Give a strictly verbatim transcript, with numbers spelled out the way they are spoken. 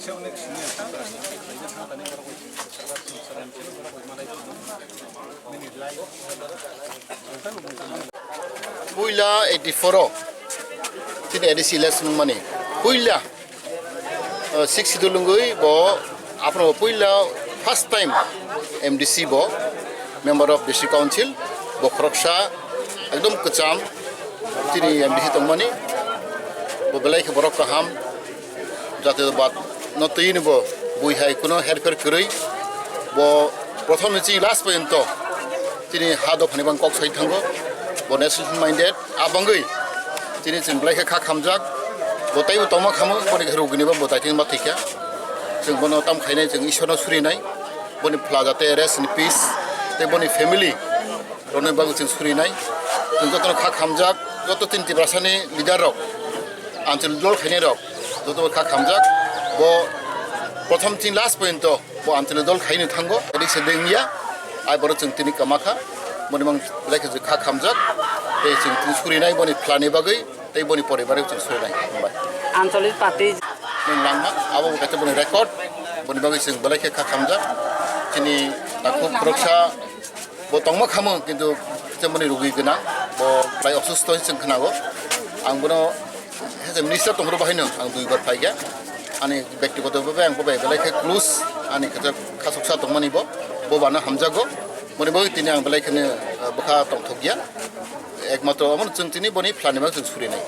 Puila eighty-four o tini A D C election mani puila, uh, six schedule wngwi bo aphano puila first time M D C bo, Member of District Council, bo khoroksa ekdom kwcham tini M D C tongmani, bo belai khe borok kaham, jatiyabad no twi ni bo bui hai kuno herpher kwrwi, bo prothom ni chini last porjonto tini ha dophani bang kok sai thango, bo national minded. A bangwi tini chwng belai khe kha khamjak, bo taibo tongma khamu, boni khe rugini bo bo daitini ma thwikha. Chwng bono tam khainai, chwng Ishwarno surinai, boni pla jate rest in peace, tei boni family rokni bagwi chwng surinai. Chwng jotono kha khamjak, joto tini Tiprasani leader rok, anchal dol khainai rok, joto kha khamjak. Bo prothom chini last porjonto bo anchal dol khaini thango, rik se dengya, ai borok chwng tini kama kha, boni mang belai khe kha khamjak, tei chwng tini surinai boni phlani bagwi, tei boni poribar chwng surinai. Hambai. Anchalik party. Nini langma, abo bo kaisa boni record, boni bagwi chwng belai khe kha khamjak, chini takhuk khoroksa bo tongma khamu, kintu chemoni rugwi gwnang, bo belai osusto chwng khnago. Ang bono As a minister tongphuru bahaino ang duibar phaikha. Ani bektigoto bhabe ang bo bai belai khe close, ani khe khasuksa tongmani bo, bo bano hamjago. Boni bagwi tini ang belai kheno, ah, bwkha tongthokya. Ekmatro omo chwng tini boni phlani bagwi chwng surinai.